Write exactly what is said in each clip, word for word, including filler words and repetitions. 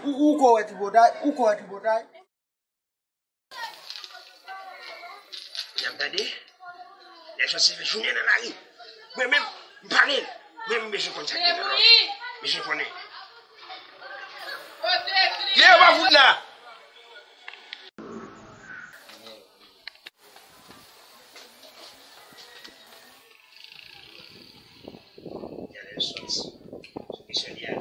Ou, ou ko wè tripotay, ou ko wè tripotay. N ap gade, lè sòti fè jounen nan lari. Mwen menm, m pale. Mwen, m bezwen konn sa k gen nan lòt. M bezwen konnen. Lè yo pa fout la. Gade l sòti. Sou kesyon li a.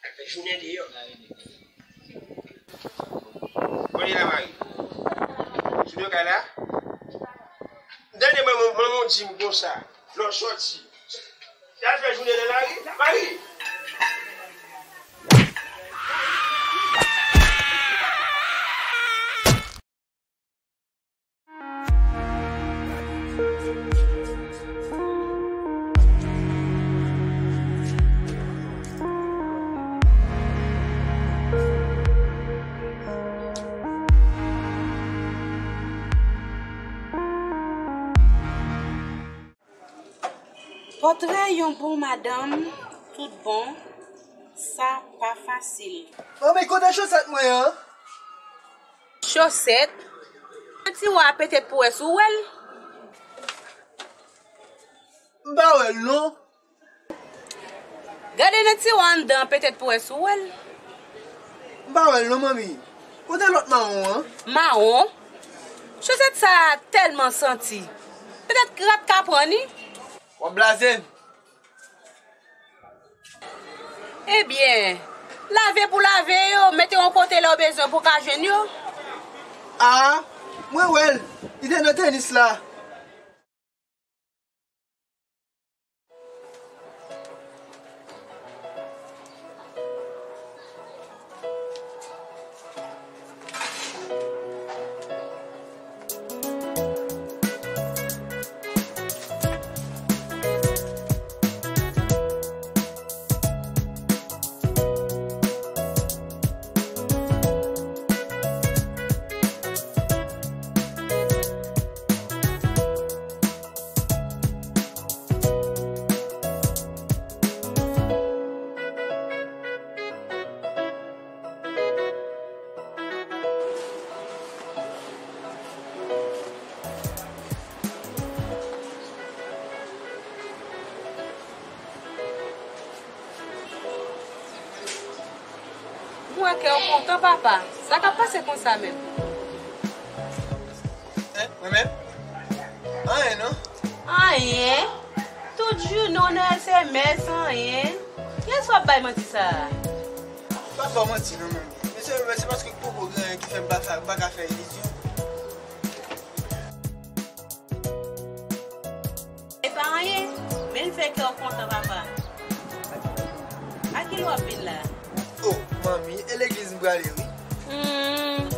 Al fè jounen deyò. Kote la, Mari? Sou de kay la? M tande manman, manman w di m konsa. Lè w sòti, y al fè jounen nan lari. Mari! Pòtrè yon bon madanm, tout bon, sa pa fasil. Manmi, kote chosèt mwen an? Chosèt? Nan tiwa a, petèt pou wè si w wè l. M pa wè l non. Gade nan tiwa anndan an, petèt pou wè si w wè l. M pa wè l non, manmi. Kote lòt mawon an? Mawon? Chosèt sa a tèlman santi. Petèt rat ka pran ni. W ap blaze m. Ebyen, lave pou lave yo, mete yon kote lè w bezwen pou w ka jwenn yo. A, mwen wè l. Li te nan tenis la. M wè kè w kontan, papa. Sa k ap pase konsa menm? Hein? Mwen menm? Anyen non. Anyen? Tout jounen w nan S M S, anyen. Kiyès w ap bay manti sa a? M pa ba w manti non, manmi. Men se, men se paske poko gen anyen ki fè m pa fè, m pa ka fè ilizyon. E pa anyen, men l fè kè w kontan, papa. A kilè w ap vin la? O, manmi, e legliz m prale, wi. Hmm,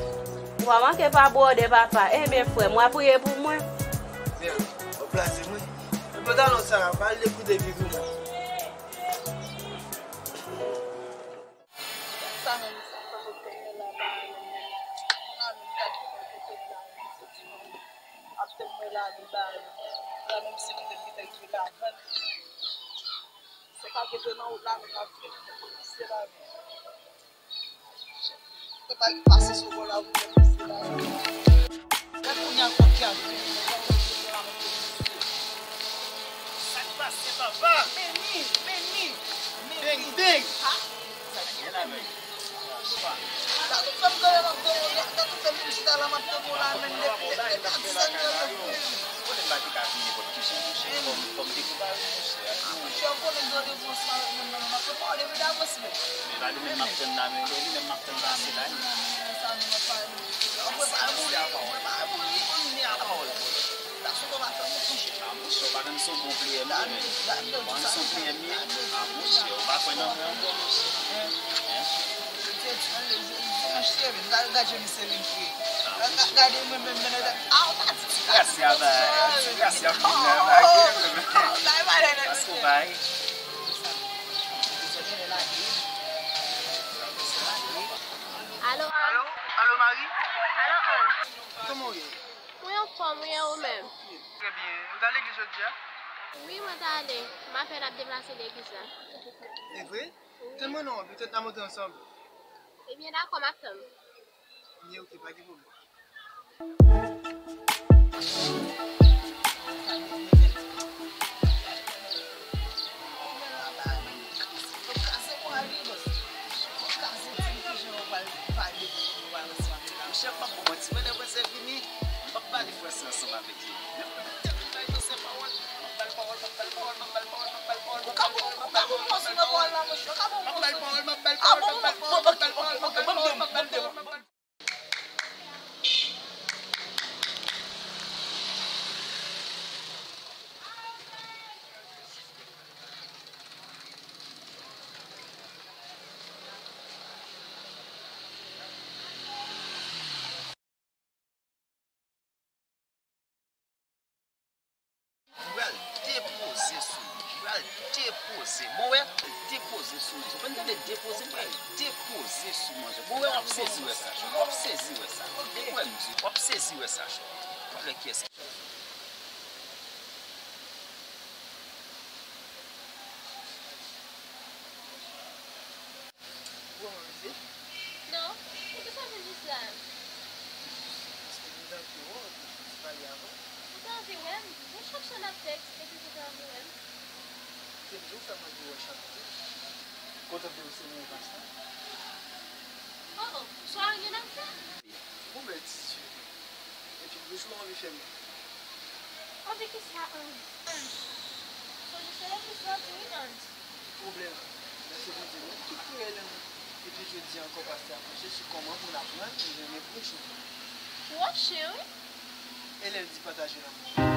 w pa manke pa bwòdè, papa. Enben, frè m, w a priye pou mwen. Byen, w ap blaze mwen. Men pantalon sa a, pa al dekoud epi pou mwen. Sa menm, sa pa konn konn mwen la ba menm. Mwen la menm gad pou mwen kote la menm se ti moun ap tann mwen la li ba menm. La menm si mwen te gentan rive ladan l. Se pa gentan nan wout la menm ap vin pou polisye la menm. Se pa ki pase sou bò la pou polisye la menm. Gad kounye a kòb ki ap vini, mwen pa konn si se la mwen te mesye. Sa k pase, papa? Meni, meni, meni. Beng, beng. Ha? Sa k gen la menm? Gade, fè m gade, m ap gade, gade, fè m chita la, m ap tande w la, menm depi, depi a dis an yo, yo. Konnen m pa te ka fè nenpòt kesyon, monchè. Fò m, fò m te prepare, monchè. Ah, monchè, ou konnen gade bon sa, menm nan, m ap pale depi davans, menm. Men pa li menm m ap tann la, men li menm m ap tann pase la, wi. Sa nou ap pale. Pase, pase a pa wè. A pa wè. Gason kòman fè mwen kouche? A monchè, ou pa konn se yon bon player m ye, men. Ou pa konn se yon player m ye? A monchè, ou pa kwè nan mwen ankò, monchè? Hein? Gade mwen menm, menm, menm. A, ou pa di ti gason. Ti gason ap vin nan lage, menm. Ou pa di bagay. Alo, Ann. Alo, alo, Mari. Alo, Ann. Kòman w ye? Mwen anfòm, wi, e ou menm? Trè byen. Ou t al legliz jodi a? Wi, mwen t ale. M apèn ap deplase legliz la. E vre? Tann mwen non, petèt n a monte ansanm. Ebyen, dakò, m ap tann ou. Ebyen, oke, pa gen pwoblèm. Monchè, m p ap pran manti, mwen, lè mwen se vini, m p ap pale fransè ansanm avèk li. Ou ka bon, ou ka bon pòz nan pawòl la, monchè, ou ka bon pòz nan pawòl. Ah bon, ok, ok, ok, ban m de, ban m de. M pral depoze sou manje. M pral depoze. Bon, wè, depoze sou manje. Ou konn tande depoze? M pral depoze sou manje. Bon, wè, w ap sezi wè sa, Chòk. W ap sezi wè sa. Ou wè m di, w ap sezi wè sa, Chòk. W ap wè kiyès ki Bon, manje? Non, ou te sòti jis la menm? Paske m tande w, m te pale avè w. Ou te anvi wè m? Bon, chak jan n ap tèks, epi ou te anvi wè m? Se m di w fè m anvi wè w chak jou. Kontan de w se mwen pase. Oh, oh, sware gen nan fè? Bon, bèl ti zye. Epi bouch ou anvi fèmen. Anvi kisa, Ann? Ann. Sonje se repons la tou wi, Ann. Pwoblèm. Men se Bondye menm ki kreye lanmou. Epi jodi a ankò, pastè ap preche sou kòman pou n aprann renmen pwochen nou. W ap chen wi. E lè l di pataje lanmou.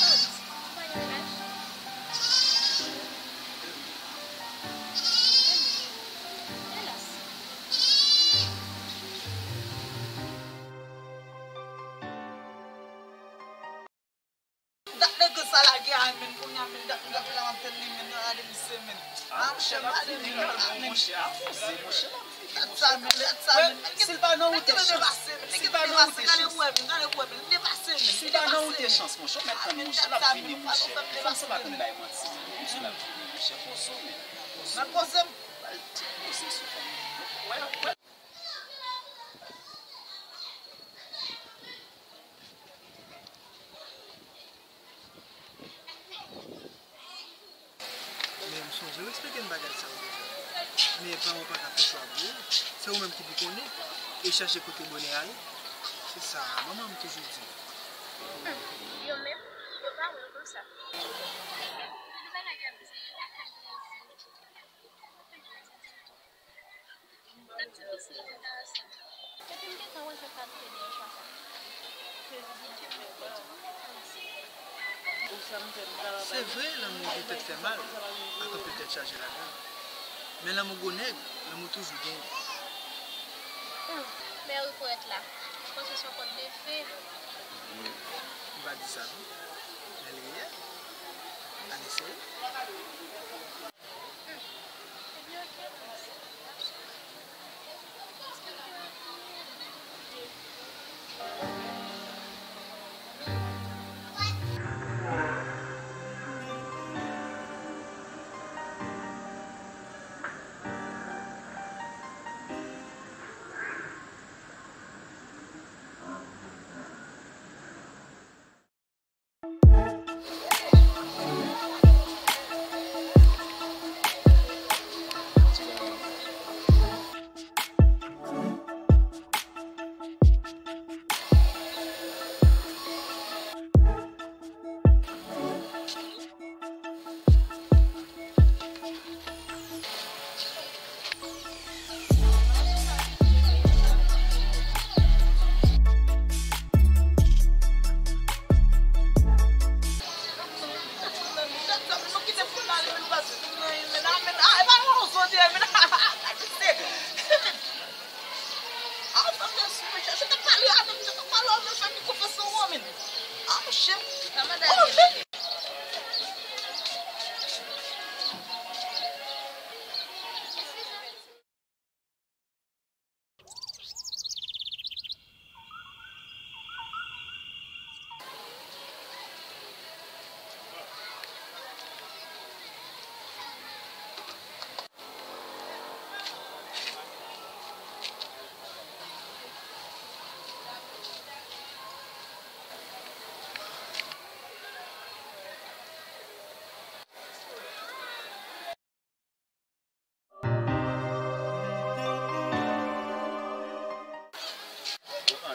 Ann, ou pa gen laj? Elas. Dat nèg sa lage a, men kounye a, men dat nèg la, m ap tann li, men nan gade misye, men. Ah, monchè, l ap vini kalman, monchè, a poze, monchè, l ap vini, monchè. Dat sa, men, dat sa, men. Si l pa nan wout, chans. Si l pa nan wout, chans. Gade pou wè, men, gade pou wè, men, li depase, men. Si l pa nan wout, chans, monchè, ou mèt tann, monchè, l ap vini, monchè. Fanm sa pa konn bay manti, men. Monchè, l ap vini, monchè. Poze w, men. Poze w. Mwen poze m. Bay ti poze sou fanm. Wè, wè. Men m sonje w eksplike m bagay sa yo deja. Men paran w pa ka fè chwa pou ou. Se ou menm ki pou konnen. E chache kote bonè a ye. Se sa manman m toujou di m. Hmm, yo menm, yo pa wè l konsa. Epi m gentan wè sa k ap fè dèyè chwa sa. Se vre, lanmou gen tèt fè mal, ak anpil tèt chaje ladan l. Men lanmou gwo nèg, lanmou toujou genyen. Hmm, men rekwèt la, ou panse se yon kont de fe? M pa di sa non, men l reyèl. Ann eseye.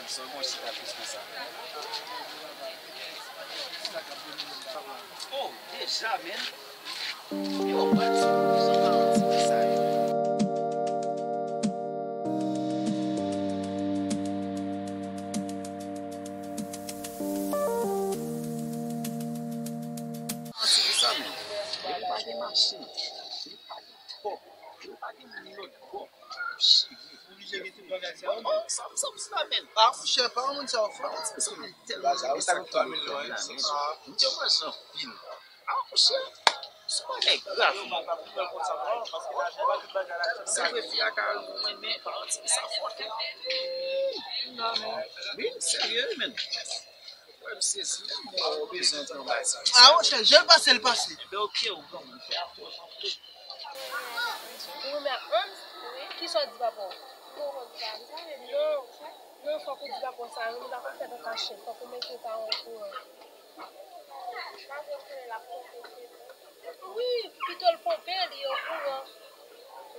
Sa w gen yon chita plis ke sa. Oh, deja, men. Yo, pati, sa w pa yon ti plis sa yo. Yon ti plis sa, men. Depi pa gen machin, depi pa gen kòb, depi pa gen moun lòt bò. Cheri. Oblije gen tout bagay sa yo. Oh, sa, sa, sa, men. Ah, monchè, pa moun sa yo fò. Sa, sa, tèlman sa, sa, twa mil dola, men. Monchè, mwen anpil. Ah, monchè, se bagay grav. Yo pa ka fè konsa, non, paske lajan pa tout bagay la. Sa vre fi a ka renmen, men pa yon ti sa fò. Non, men. Wi, serye, men. Wè, m sezi, men mwen bezwen antre nan bagay sa. Ah, monchè, jan l pase, l pase. Ebyen, oke, ou granmoun, fè afè w, sanble. Ou renmen ak Hans? Wi. Kisa w di papa w? Poko di papa m sa, men non. Non, fòk ou di papa w sa, renmen pa konn fèt an kachèt, fòk ou mete paran w okouran. Malgre m konnen l ap ponpe, se vre. Wi, pito l ponpe, li okouran.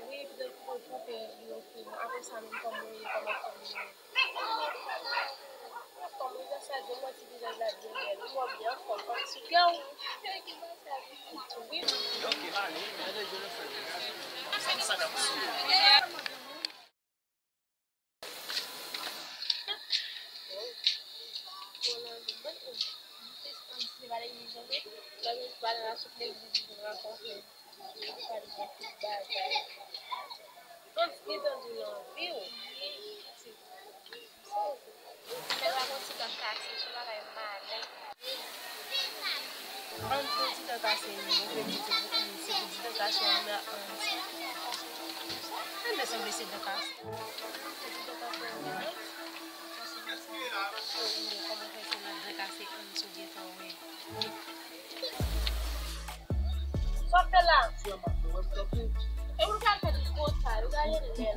Wi, pito l ponpe, li okouran. Apre sa, menm kòman w ye, kòman fanmi yo ye? Anfòm, wi, sa di w, mwen ti vizaj la byen bèl. Ou wè w byen anfòm, fanm sou kè w. Wi. Sa, sa k ap sou. Hans, li tande w anvi w. Fè l pa gon ti dan kase, se bagay malen. Hans, gon ti dan kase, wi, ou vle di se pou, se pou ti dan kase, wi, men Hans. Mwen sanble se dan kase. Se ti dan kase, wi, men Hans. Oh, wi, men kòman fè se nan dan kase Hans ou gentan wè? Sa w fè la? E ou ka fè tout konsa, ou ka jere lè.